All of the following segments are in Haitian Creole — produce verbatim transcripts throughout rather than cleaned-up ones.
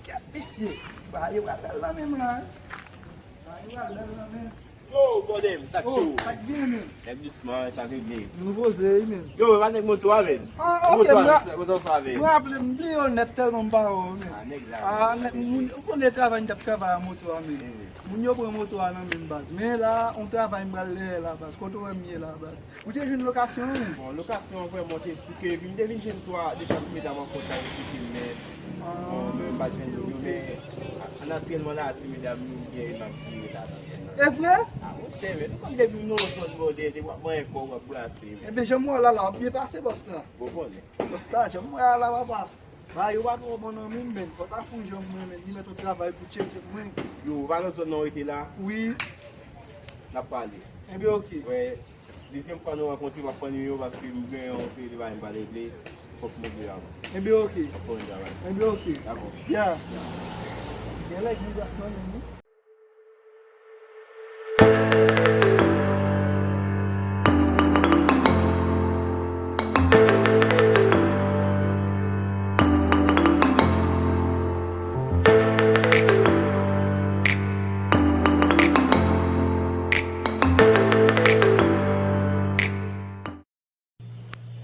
Kèt mesye, ba yo pral nan menm la. Ba yo pral nan menm. Yo, bòdè m, sa k cho? Oh, sa k gen, men? Nèg dousman, sa k gen? Nou poze wi, men. Yo, pa nèg moto a, men. Ah, ok, moto a, men, sa, kote w fè avè? M raple, m bliye w nèt tèlman m pa wè w, men. Ah, nèg la, ah, men, nèg, moun, ou konnen travay m t ap travay a moto a, men. Moun yo pran moto a nan men m, baz. Men la, on travay m pral lè la, baz. Kote w wè m ye la, baz? Ou te jwenn lokasyon an, men? Bon, lokasyon an, vrèman, te esplike, epi m te vin jwenn twa, de twa ti medam ankò, ta esplike m, men, ah, bon, men m pa t jwenn yo, men, a, natirèlman, la, ti medam yo, gen, m ap vire ladan. E vre? A, monchè, men, nou konn depi nou nan yon zòn, bòdè, depi w ap manyen kò, w ap brase, men. Ebyen, jan m wè w la, la, w ap byen pase, bòs la. Ou konnen. Bòs la, jan m wè w la, papa. Ba yo pa twò bon nan men m, men. Fò ta fè yon jan mwen, men, li mèt yon travay pou tcheke mwen. Yo, ou pa nan zòn nan w rete la? Wi. N ap pale. Ebyen, ok. Wè. Dezyèm fwa nou rankontre, m ap pran nimewo paske m gen yon seri de bagay m pral regle. Fòk m regle avan. Ebyen, ok. Bon travay. Ebyen, ok. Dakò. Ya. Genlè gen gras nan men m, wi.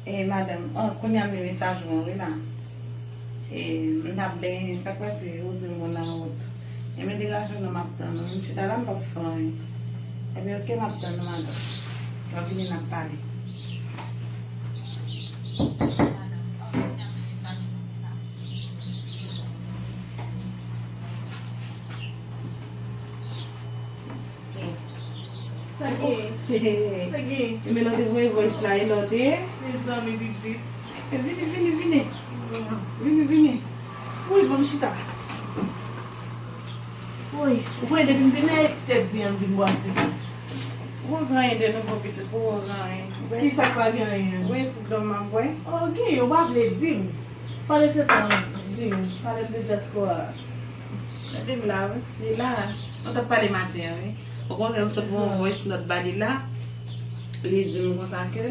E, madanm, oh, kounye a m li mesaj mwen wi la. E, m t ap benyen, sa k pase, ou di m ou nan wout. Ebyen, degaje w non, m ap tann ou. M chita la, m p ap fè anyen. Ebyen, ok, m ap tann ou, madanm. W ap vini, n ap pale. Sa gen? Sa gen? E men lè w te voye voice la, e lè w te? Mezanmi, pitit. E vini, vini, vini. Vini, vini. Wi, ban m chita. Wi, ou konnen depi m vin la, e ti tèt di an m vin bwase. Ou wè gen anyen de nouvo, pitit, ou wè gen anyen. Kisa k pa gen anyen? Ou wè ti dlo m ap bwè? Oh, gen, ou pa vle di m. Pandan se tan, di m, pale m de dyaspora a. Gade m la, wi. Li la. Mwen t ap pale maten an, wi. Okontrè, m sot voye yon voice note ba li la. Li di m konsa ke,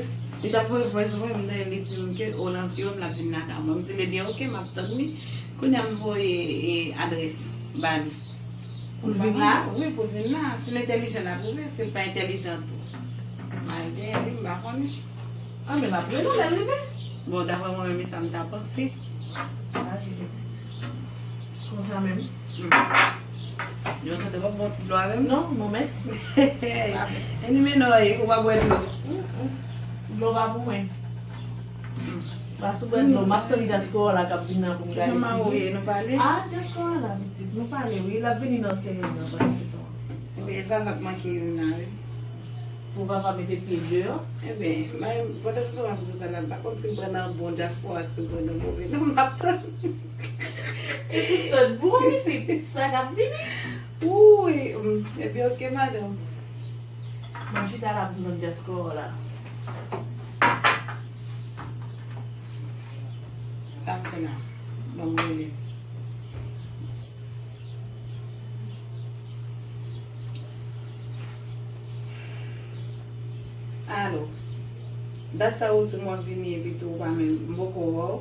li t ap voye voice mwen, m tande li di m ke o nan fiyo m l ap vin lakay mwen. M di l, ebyen, ok, m ap tann li. Kounye a m voye, e, adrès ba li. Pou l vin la? Wi, pou l vin la. Si l entèlijan, l ap rive. Si l pa entèlijan tou, mal dèyè li, m pa konnen. Ah, men l ap rele w lè l rive. Bon, daprè mwen menm, e sa m ta panse. Chaje pitit. Konsa menm. Hmm. Yo, tande w ap bon ti dlo avè m? Non, non, mèsi. E ni men non, e, ou pa bwè dlo. Mm, mm. Dlo pa pou mwen. Hmm. Pas ou bwè dlo, m ap tann dyaspora la k ap vin nan pou m gade figi. Kijan Mao ye, nou pale? Ah, dyaspora la, pitit, nou pale, wi. L ap vini nan seyèl nan pandan se tan. Ebyen, sa va manke youn nan, wi. Pou papa mete pye deyò. Ebyen, mwen, pandan se tan, m ap di sa la, m pa konn si m pran nan bon dyaspora ak si m pran nan move. Non, m ap tann. E tout sòt bò, pitit, sa k ap vini. Wi, mm, ebyen, ok, madanm. Mwen chita la pou m tann dyaspora la. Sa m fè la? Ban m rele. Alo. Dat sa ou di m w ap vini epi tou ou pa menm, m poko wè w.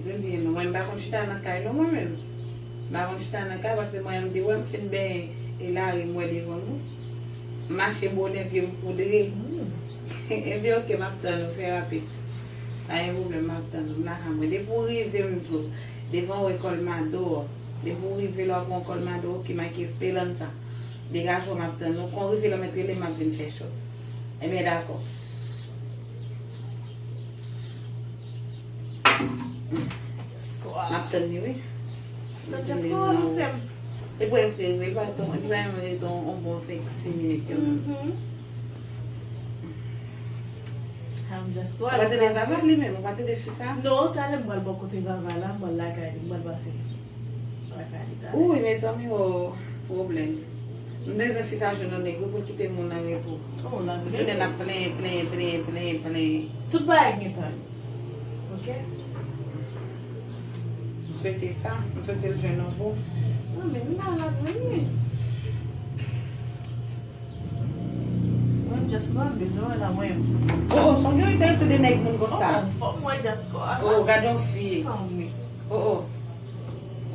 Di m byen non, mwen m pa konn chita nan kay non mwen menm. M pa konn chita nan kay paske mwen menm m te wè m fin benyen e lari m wè devan nou. M mache bonè pye m poudre. Ebyen ok, m ap tann ou, fè rapid. Pa gen pwoblèm, m ap tann ou, m lakay mwen. Depi w rive m di w, devan w wè Colmado, depi w rive la w ap wè yon Colmado ki make Esperanza. Degaje w, m ap tann ou. Kon rive la w mèt rele m, m ap vin chèche w. Ebyen dakò. M ap tann li wi. Nan dyaspora non sè m. Li prèske rive, li pa t, li pa menm rete yon bon senk, sis minit ke menm. Mhm. Ou pa tande Vava li menm, ou pa tande fi sa? Non, talè m pral bò kote Vava la, m pral lakay li, m pral pase lakay li talè. Wi, mezanmi, o, pwoblèm. M bezwen fi sa jwenn yon nèg wi pou l kite moun nan repo. Oh, la. Tout jounen l ap plenyen, plenyen, plenyen, plenyen, plenyen. Tout bagay gen tan. Ok? M swete sa. M swete l jwenn yon bon. Non, men m pa la jwenn li. Mwen, just mwen, bezwen wè la, mwen. Oh, oh, son gen enterese de nèg moun konsa. Oh, fò m wè just kò a sa. Oh, gade yon fi. San wi. Oh, oh.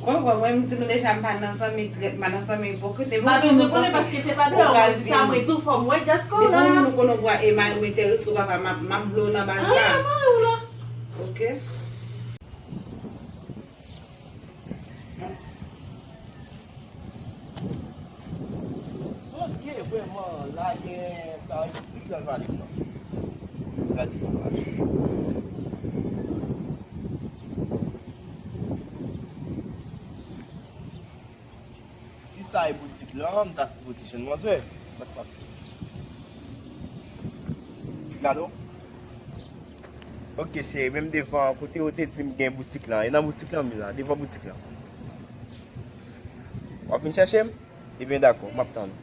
Kòm mwen, m di nou deja, m pa nan zanmi trèt, m pa nan zanmi ipokrit. Depi m konnen paske se pa deyò mwen di sa, mwen di w fò m wè just kò la. Depi nou konnen w e mari m enterese w, papa, m ap, m ap blow nan baz la. Ah, mari w la. Ok. Ok, vrèman, la gen sa, ti gran vale non. Gade sa. Si sa e boutik lan, m ta sipoze jwenn manzè. Sa k pase? Gado. Ok cheri, menm devan kote yo te di m gen boutik lan. E nan boutik lan m ye la, devan boutik lan. W ap vin chèche m? Ebyen dakò, m ap tann ou.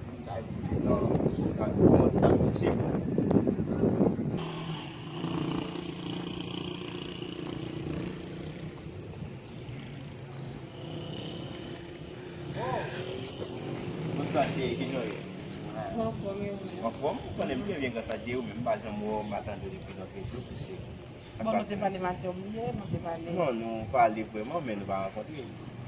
Si sa e boutik lan, ou ka kòmanse ap chèche m. Bonswa cheri, kijan w ye? Mwen anfòm, e ou menm? Anfòm? Ou konnen m trè byen gras a Dye, ou menm? M pa janm wè w, m pa tande w depi nan trèz jou, cheri. Bon, nou te pale maten, ou bliye, nou te pale. Non, nou pale vrèman, men nou pa rankontre.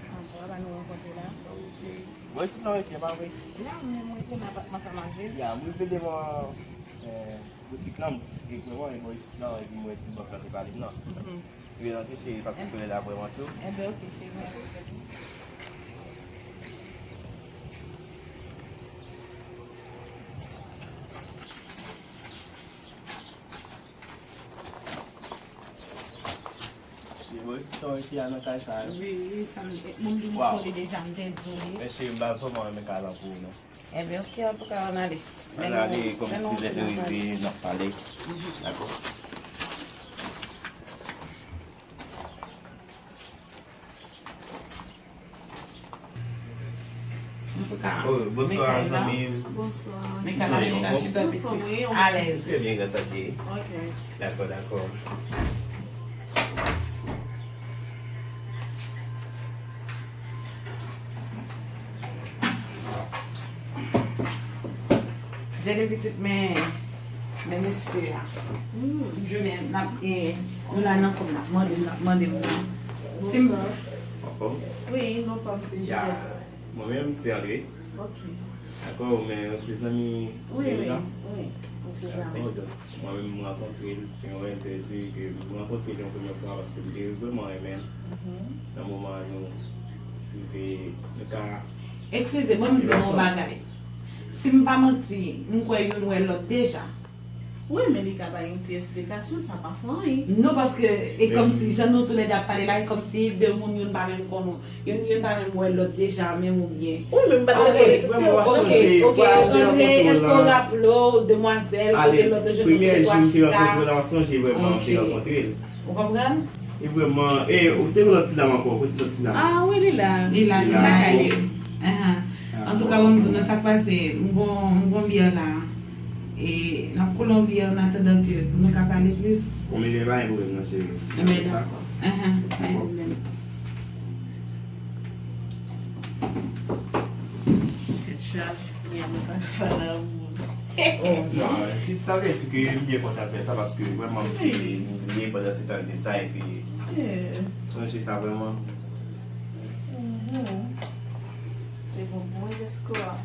Ah bon, apa nou rankontre la? Wi, cheri. Bon, isit lan rete, pa vre? Ya, men mwen rete nan apatman sa, manje. Ya, m rive devan, eh, boutik lan, m di, vrèman, e bon, isit lan, epi m wè ti bank lan te pale m nan. Mhm. Vin antre cheri, paske solèy la vrèman cho. Enben, ok, cheri. Cheri, mwen resi tann fi a nan kay sa yo. Wi, wi, sa m te, moun di m kole deja, m te di w li. Men cheri, m pa vrèman renmen kay lan pou ou, non. Enben, ok, antouka, ann ale. Ann ale, kòmsi lè nou rive, n ap pale. Dakò. Antouka, oh, bonswa, zanmi m. Bonswa. Men kay la chita, chita piti. Alèz. Trè byen, gras a Dye. Ok. Dakò, dakò. Jene pitit men, men mesye a. M jounen n ap, e, nou la nan kòm n ap mande, n ap mande m nan. Si m... Bonswa. Anfòm? Wi, non pa m se Juliette. Mwen menm se André. Ok. Dakò, ou men yon ti zanmi Wi, wi, wi, yon ti zanmi. Dakò, donk, mwen menm m rankontre l, se yon rèl plezi ke m rankontre l yon premyè fwa paske m te vrèman renmen l. Mhm. Nan moman nou rive, nou ka... Eskize, ban m di nou yon bagay. Si m pa manti, m kwè youn wè lòt deja. Wi, men li ka bay yon ti esplikasyon, sa pa fè anyen. Non, paske e kòmsi jan nou toulède ap pale la, e kòmsi de moun youn pa menm konn, youn, youn pa menm wè lòt deja, menm oubyen. Wi, men m pa t ka konnen si se ou. Ok, ok, André, èske w raple w, demwazèl, kote lòt jou nou te chita? Premyè jou nou te rankontre la, m sonje vrèman nou te rankontre l. Ou konprann? E vrèman, e ou te gen lòt ti dam ankò, kote lòt ti dam? Ah wi, li la. Li la, li la, li la. Antouka, ban m di w nan sa k pase, m gon, m gon byè la. E n ap koule yon byè an atandan ke pou nou ka pale plis. Bon, men pa gen pwoblèm non, cheri. Enben, dakò. Dakò. Tèt chaje, byè mwen pa ka fè nan moun. Oh, non, si sa vle di ke m byen kontan fè sa paske vrèman m te bliye pandan se tan de sa epi sonje sa vrèman. Se bon pou mwen, Jesco a.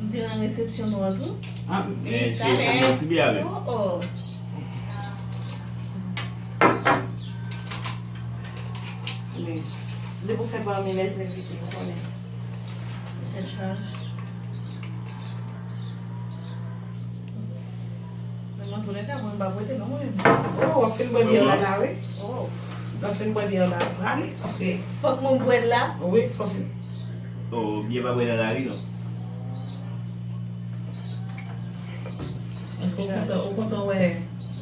Te nan resepsyon nou an tou. Ah, men cheri, sa mwen ti byen avè. Oh, oh. Men, depi w fè pa men lèz envite, ou konnen. Tèt chaje. Men antoulèka, mwen m p ap rete non, mwen menm. Oh, w ap fin bwè byè w la, la, wi. Oh. W ap fin bwè byè w la, prale, paske fòk mwen bwè l la. Wi, fòk fin. Oh, byè pa bwè nan lari, non. Èske w kontan, ou kontan wè,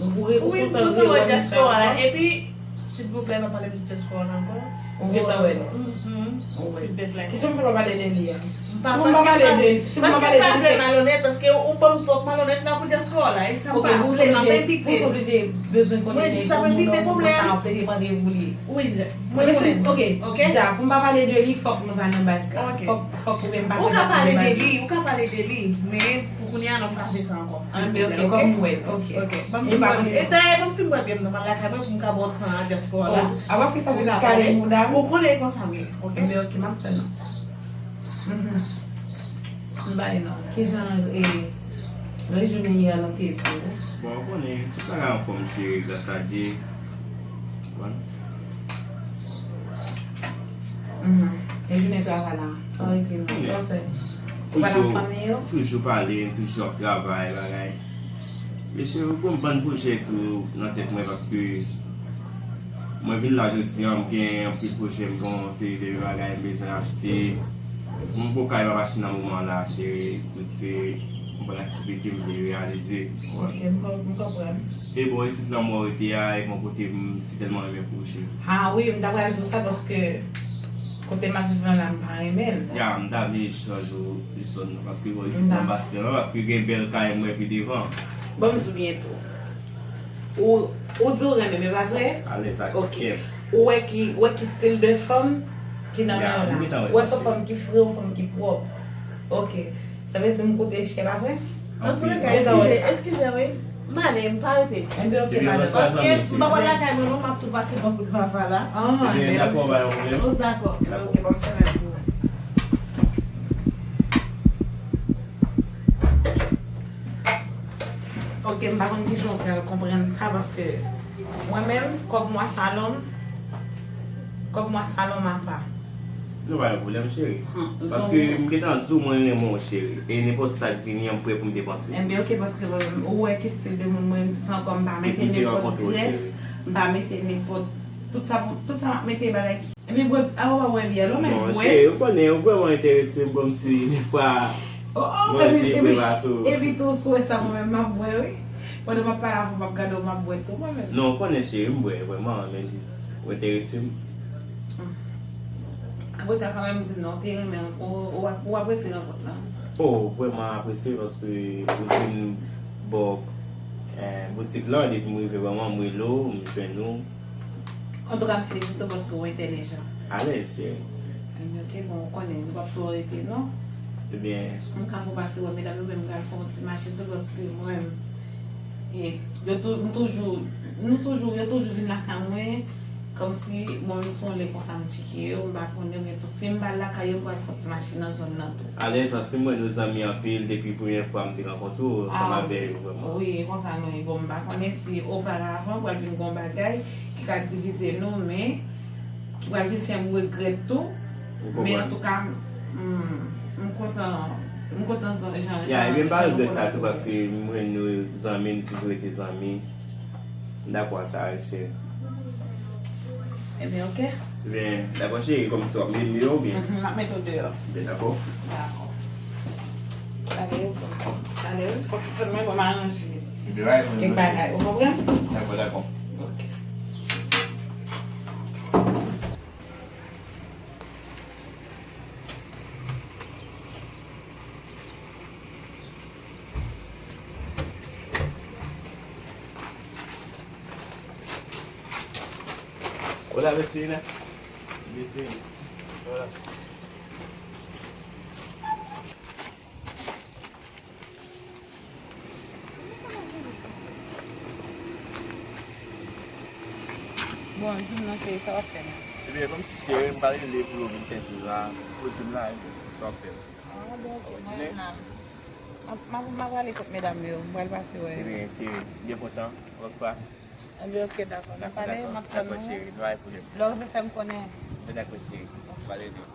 ou kontan wè dyaspora a? Epi, silvouplè, pa pale m de dyaspora a ankò. Ou gentan wè l. Mhm. Silvouplè. Kijan m fè pa pale de li a? Si m pa pale de, si m pa pale de li, se malonèt, paske ou ban m twòp malonèt la pou dyaspora la, e sa m pa vle, m ap evite. Ou oblije bezwen konnen moun nan, sa w te demande pou li. Wi, mwen konnen. Ok, ok. Dja, pou m pa pale de li, fòk nou pa nan baz la. Ok. Fòk, fòk ou menm pa fè pati de baz la. Ou ka pale de li, ou ka pale de li, men pou kounye a, non, m pa vle sa ankò. Anben, ok, kòm ou wè l, ok. Ok, ban m fin bwè byè. E dayè, ban m fin bwè byè m nan, m al lakay mwen pou m ka ba w tan a dyaspora la. Oh, apa fi sa vin kale mouda m? Ou konnen konsa m ye, ok? Anben, ok, m ap tann ou. Mhm. M pale non. Kijan, e, rejounen yè a lan te ye pou ou? Bon, ou konnen, ti bagay anfòm, cheri, gras a Dye. Bon. Mhm. E jounen travay la, sa w regle non, sa w fè? Ou pa nan fanmi yo? Toujou pale, toujou ap travay, bagay. Mesye, ou konn bann pwojè tou nan tèt mwen, paske mwen vin la jodi a, m gen anpil pwojè, m gen yon seri de bagay m bezwen achte. M poko ka rive ap achte nan moman la, cheri. Tout se yon bann aktivite m vle reyalize. Ok, m kon-, m konprann. E bò isit la m wè w rete a, e bò kote m si tèlman renmen pwojè. Ah wi, m ta pral di w sa paske kote m ap viv lan la, m pa renmen l. Ya, m ta vle chanje w de zòn nan, paske bò isit lan m pa si tèlman, paske gen bèl kay m wè pi devan. Bon, m di w byen tou. Ou, ou di w renmen m, e pa vre? Alèz ak kè m. Ou wè ki, ou wè ki stil de fanm ki nan men w la? Ou wè se yon fanm ki fre, yon fanm ki pwòp. Ok. Sa vle di m koute chè, pa vre? Antoulèka, eskize, eskize, wi. M ale, m pa rete. Enben, ok, madanm. Paske m pa pral lakay mwen non, m ap tou pase bò kout vava la. Ah, enben, dakò, pa yon pwoblèm. Dakò. Enben, ok, ban m fèmen pou ou. Ok, m pa konn kijan w pral konprann sa, paske mwen menm, kòb mwa salon m, kòb mwa salon m apa. Non, pa gen pwoblèm, cheri. Paske m gentan di w mwen renmen w, cheri. E nenpòt sa k vini an, m prè pou m depanse. Enben, ok, paske mwen menm, ou wè ki stil de moun mwen, m di sa ankò, m pa mete nenpòt grèf, m pa mete nenpòt, tout sa, tout sa m ap mete bagay ki Epi bwè, a, ou pa bwè byè, non, men bwè. Non, cheri, ou konnen, ou vrèman enterese m kòmsi, defwa, manje bwè pa sou. Epi tou, sou wè sa, mwen menm, m ap bwè, wi. Pandan m ap pale avè w, m ap gade w, m ap bwè tou, mwen menm. Non, ou konnen, cheri, m bwè, vrèman, men jis, ou enterese m. Apre sa, kanmenm, m di non, ou te renmen, ou, ou, ou apresye rankont lan. Oh, vrèman apresye, paske ou di m bò, eh, boutik lan, depi m rive, vrèman, m rele w, m jwenn ou. Antouka, m felisite w paske w entèlijan. Alèz, cheri. Ebyen, ok, bon, ou konnen, nou p ap twò rete, non. Ebyen. M ka fè w pase wè medam yo, men m pral fè yon ti mache tou, paske mwen, e, yo tou, m toujou, nou toujou, yo toujou vin lakay mwen, kòmsi, mwen menm, se yon lè konsa m tcheke yo, m pa konnen, men tou, si m pa al lakay yo, m pral fè yon ti mache nan zòn nan tou. Alèz, paske m wè nou zanmi anpil depi premyè fwa m te rankontre w ansanm avè yo, vrèman. Wi, e konsa nou ye. Bon, m pa konnen si oparavan pral vin gon bagay ki ka divize nou, men ki pral vin fè m regrèt tou. Men antouka, m, m kontan, m kontan jan, jan, jan nou kolabote. Ya, ebyen, m pa regrèt sa tou, paske m wè nou zanmi, nou toujou rete zanmi. M dakò ak sa, cheri. Ebyen, ok. Ebyen, dakò, cheri, kòmsi w ap mete m deyò oubyen? Mhm, m ap mete w deyò. Ebyen, dakò. Dakò. Ale, bon. Ale, wi, fòk se tèlman bon, m aranje kèk bagay, ou konprann? Dakò, dakò. Ok. Hola, vecina. Vecina. Hola. Bon, di m non, cheri, sa w ap fè la? Ebyen, kòmsi cheri, m pral rele pou yo vin chèche m la, poze m la, sa w ap fè? Ah, bon, ok, mwen menm la. M ap, m ap, m ap prale kot medam yo, m pral pase wè yo. Ebyen, cheri, m byen kontan, lòt fwa. Ebyen, oke, dakò. N ap pale, m ap tann ou. Dakò, cheri, pa gen pwoblèm. Lè w rive, fè m konnen. Dakò, cheri. M ap pale de.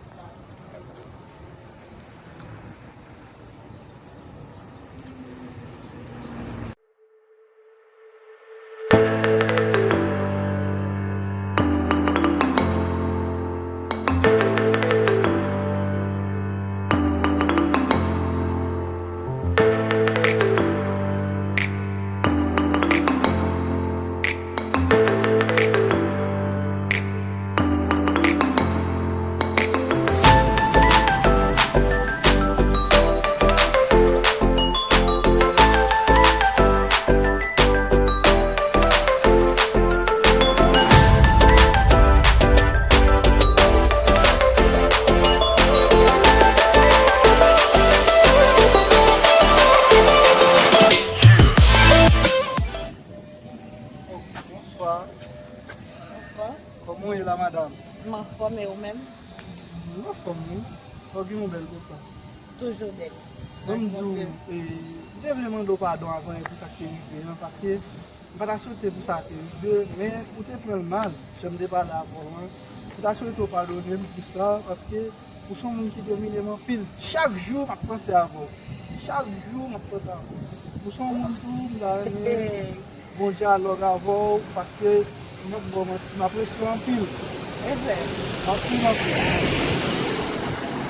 Bonswa. Bonswa. Kòman w ye la, madanm? M anfòm, e ou menm? M anfòm, wi. Fò gen yon bèl konsa. Toujou bèl. Bon, m di w, e, m te vle mande w padon avan e pou sa k te rive an, paske m pa ta swete pou sa te rive, men ou te pran l mal, jan m te pale avè w an. M ta swete w padone m pou sa, paske ou se yon moun ki domine m anpil. Chak jou, m ap panse avè w. Chak jou, m ap panse avè w. Ou se yon moun tou, m ta renmen gon dyalòg avè w, paske m ap ba w manti, m apresye w anpil. E vre? Anpil, anpil.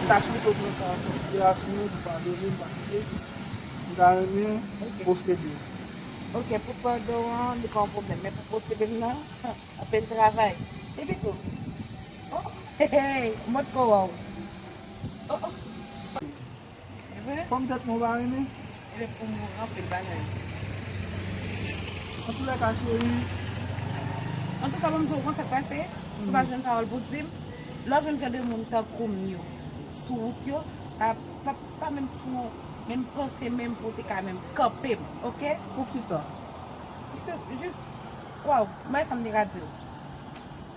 M ta swete w pran sa an konsiderasyon, pou padone m, paske m ta renmen posede w. Ok, pou padon an, li pa yon pwoblèm, men pou posede m nan, anpil travay. Epi tou, oh, hey, hey, m potko wè w. Oh, oh. Fòm tèt mwen w pa renmen? Ebyen, pou mwen, anpil bagay. Antoulèka, cheri. Antouka, ban m di w, ou konn sa k pase? Si w pa jwenn pawòl pou w di m, lè w jwenn jan de moun tankou m yo sou wout yo, pa, pa, pa menm fè yon menm panse menm pou w te ka menm kanpe m, oke? Poukisa? Paske jis, waw, m pa wè sa m te ka di w.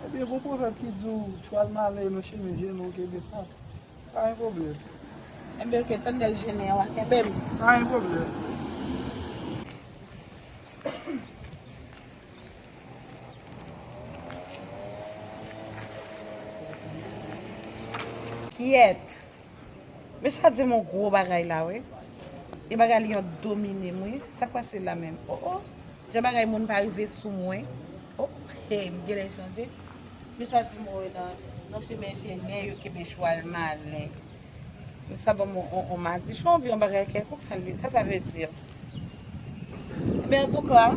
Ebyen, gon pwovèb ki di w, chwal malè nan chemen jennen w kenbe sa. Pa gen pwoblèm. Enben, oke, tande l jennen an, kenbe m. Pa gen pwoblèm. Kyèt. Mesye a di m yon gwo bagay la, wi. E bagay li an domine m, wi. Sa k pase la menm? Oh, oh. Jan bagay moun pa rive sou mwen. Oh, hey, m genlè chanje. Mesye a di m, wi, nan, nan chemen jennen, yo kenbe chwal malè. Sa ban m yon, yon, yon madichon oubyen yon bagay kèlkonk, sa l vle, sa sa vle di? Ebyen, antouka,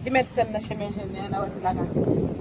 li mèt tann nan chemen jennen an, n a wè si l ap ka kenbe.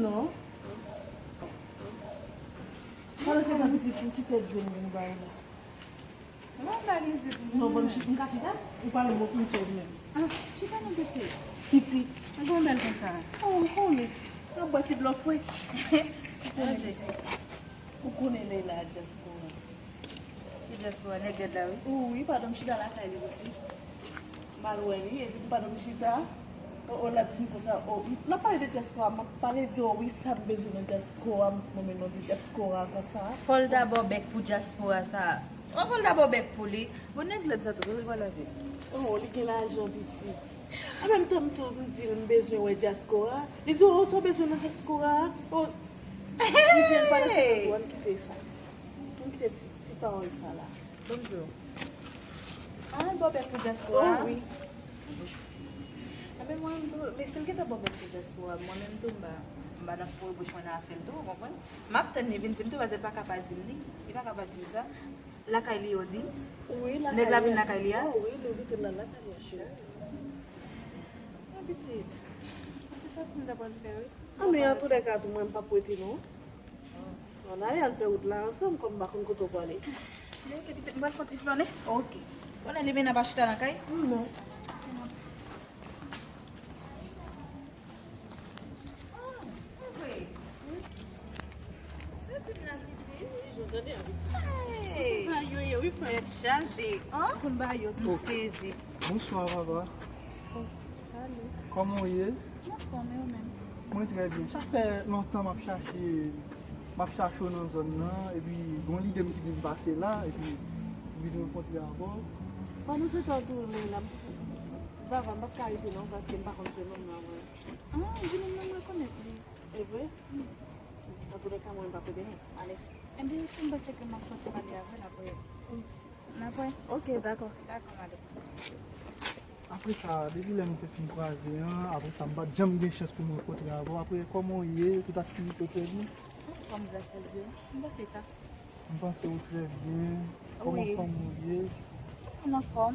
Non. Pandan se tan pitit, pitit tèt zen vin bay la. Mwen pa valize pou nou. Non, bon, m ka chita? Ou pale m bon pou m chèz menm. Ah, chita non, pitit. Pitit. Mwen gen yon bèl konsa. Oh, ou konnen. Nan bwè ti dlo fre. Ou konnen, pitit. Ou konnen Leila dyaspora. Ki dyaspora? Nèg gèt la, wi. Wi, padon, m chita lakay li, pitit. M al wè li, epi m pa nan chita. O, o, l ap di m konsa, o, l ap pale de dyaspora, m ap pale di, o, wi, sa m bezwen nan dyaspora, m ap nonmen non de dyaspora konsa. Fò l dabò bèk pou dyaspora sa. O, fò l dabò bèk pou li. Bon, nèg lèd sa tou, wi, pale avè l. O, li gen lajan, pitit. An menm tan, m tou, m di l m bezwen wè dyaspora. Li di, "O, sa w bezwen nan dyaspora a?" O, m di l, "Pa nan sa, ann kite sa. Ann kite ti, ti pawòl sa la." Ban m di w. Ah, bòbèt pou dyaspora? O, wi. Anben, mwen menm tou, men si l gentan bòbèt pou dyaspora, mwen menm tou, m pa, m pa nan foure bouch mwen nan afè l tou, ou konprann? M ap tann li vin di m tou, paske l pa ka pa di m li. Li pa ka pa di m sa. Lakay li yo di? Wi, lakay li. Nèg la vin lakay li a? O, wi, li vin lakay li a, cheri. Ah, pitit. Se sa ti m ta pral fè, wi. Ah, men antoulèka, tou, mwen, m p ap rete, non. Ann ale, ann fè wout la ansanm, kòm m pa konn kote w prale. Li, ok, pitit, m pral fè yon ti flannen. Ok. Konnen li vin ap chita nan kay? Non. Ah, antre. Soti m nan, pitit. Wi, jan w tande a, pitit. Hey! Se pa yo ye, wi, frè. Tèt chaje, an? Konn ba yo tou. M sezi. Bonswa, papa. Oh, salut. Kòman w ye? M anfòm, e ou menm? Mwen trè byen. Sa fè lontan m ap chache, m ap chache w nan zòn nan, epi gon lide m ki di m pase la, epi m vin rankontre avè w. Pandan se tan tou, Leila, m, papa, m p ap ka rete non, paske m pa konn jennonm nan, mwen. Ah, jennonm nan, m rekonèt li. E vre? Antoulèka, mwen, m p ap rete non. Ale. Ebyen, ok, m panse ke m ap fè yon ti pale avè l apre. N apre? Ok, dakò. Dakò, madanm. Apre sa, depi lè nou te fin kwaze an, apre sa, m pa t janm gen chans pou m rankontre avè w. Apre, kòman w ye? Tout aktivite w trè byen? Anfòm, gras a Dye. M panse sa. M panse w trè byen. Kòman fanmi w ye? Tout moun anfòm.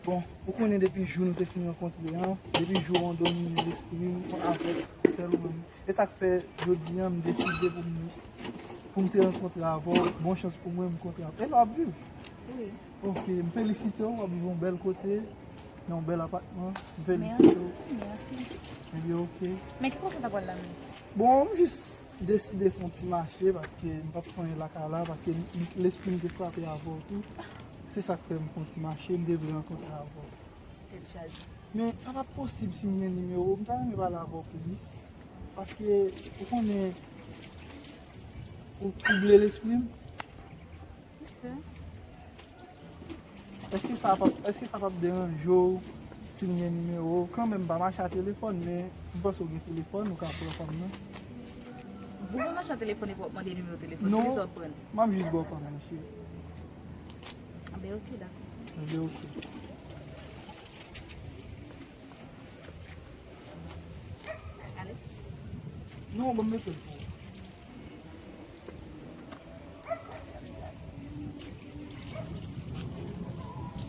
Bon, ou konnen depi jou nou te fin rankontre an, depi jou w domine lespri m avèk sèl ou menm. E sa k fè jodi a m deside pou m, pou m te rankontre avè w. Bon chans pou mwen, m kontre avè w. E la w ap viv? Wi. Ok, m felisite w, w ap viv yon bèl kote, nan yon bèl apatman. M felisite w. Mèsi, mèsi. Ebyen, ok. Men ki kote w ta pral la menm? Bon, m jis deside fè yon ti mache paske m p ap fè anyen lakay la, paske lespri m te frape avè w tou. Se sa k fè m fè yon ti mache, m te vle rankontre avè w. Tèt chaje. Men sa p ap posib si m gen nimewo w, m ta renmen pale avè w plis. Paske ou konnen ou twouble lespri m. Èske sa p ap, èske sa p ap deranje w si m gen nimewo w? Kanmenm, m pa mache a telefòn, men m panse w gen telefòn, ou ka pran pa m nan. Ou pa mache a telefòn epi w ap mande nimewo telefòn, non, se ki sa w ap pran? M ap jis ba w pa m nan, cheri. Anben, ok, dakò. Anben, ok. Ale. Non, ban m mete l pou ou.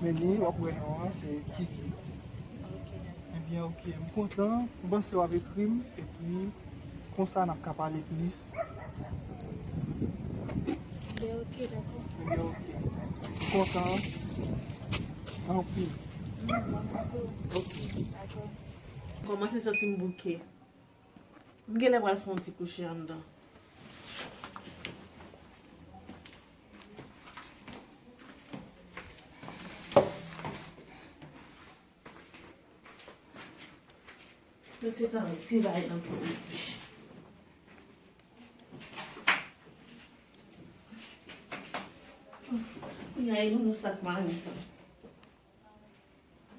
Men li, w ap wè non an, se Kiki. Ok, dakò. Ebyen, ok, m kontan. M panse w ap ekri m, epi konsa n ap ka pale plis. Ebyen, ok, dakò. Ebyen, ok. M kontan anpil. Mm, mwen tou. Ok. Dakò. Kòmanse santi m bouke. M genlè pral fè yon ti kouche anndan. Men se pa yon ti bagay nan pou m kouche. Kounye a, e nounou sa k mare m fè.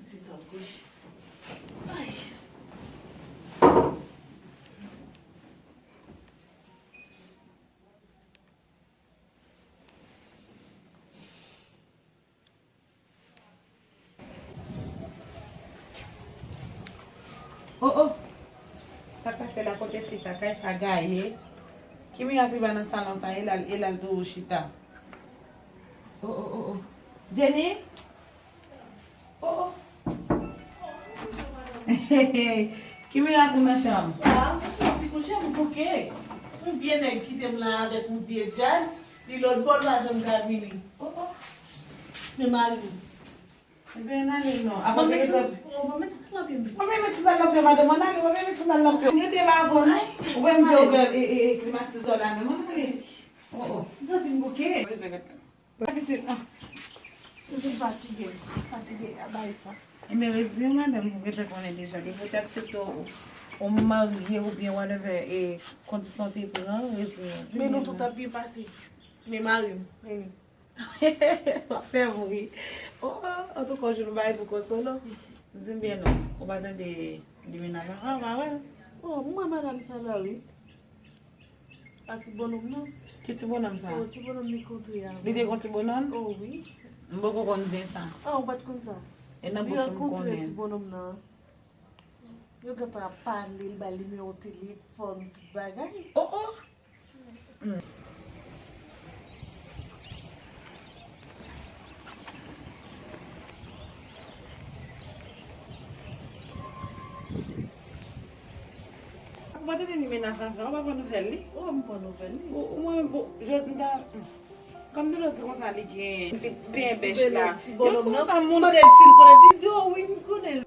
Se tan kouche. Ay. Oh, oh! Sa k pase la? Kote fi sa? Kay sa gaye. Ki mirak li pa nan salon sa? E l al, e l al toujou chita. Oh, oh, oh, oh. Jenny? Oh, oh. Ki mirak ou nan chanm? Ah, mwen fè yon ti kouche, m bouke. Yon vye nèg kite m la avèk yon vye djaz. Li lòt bò, l pa janm ka vini. Oh, oh. Men mari m. Ebyen, n ale non. Avan ke li pran. Ou pa met sandal nan pye m. Ou pa met sandal nan pye, madanm, ann ale, ou pa met sandal nan pye. Rete la avè w non. Ou pa menm vle ouvè, e, e, e, klimatizè la menm, ann ale. Oh, oh. M santi m bouke. Pitit, ah. Pitit fatige, fatige, a bay sa. Ebyen, rezon, madanm, ou gentan konnen deja. Depi w te aksepte w, w marye oubyen whatever, e kondisyon te pran, rezon. Men nou tout ap byen pase. Men mari m, men li. W ap fè m ri. Oh, antouka, yon jou nou bay pou konsolo. Di m byen non, ou pa tande Limena la? Ah, ou pa wè l? Oh, m wè madanm sa la, wi. A ti bonòm nan. Ki ti bonòm sa? Oh, ti bonòm li kontre a. Li te gen yon ti bonòm? Oh, wi. M poko konn zen sa. Ah, ou pa t konn sa? E nan bouch ou m konnen. Li rankontre ti bonòm nan. Yo gentan ap pale, li ba l nimewo telefòn, tout bagay. Oh, oh! Hmm. Ou pa tande Limena sa fè, ou pa pran nouvèl li? Oh, m pran nouvèl li. Ou, ou mwen, bon, jodi m ta, hmm. Kòm de lòt di konsa li gen ti pen bèch la. Ti bonòm nan. M mande l si l konnen, li di, oh, wi, m konnen.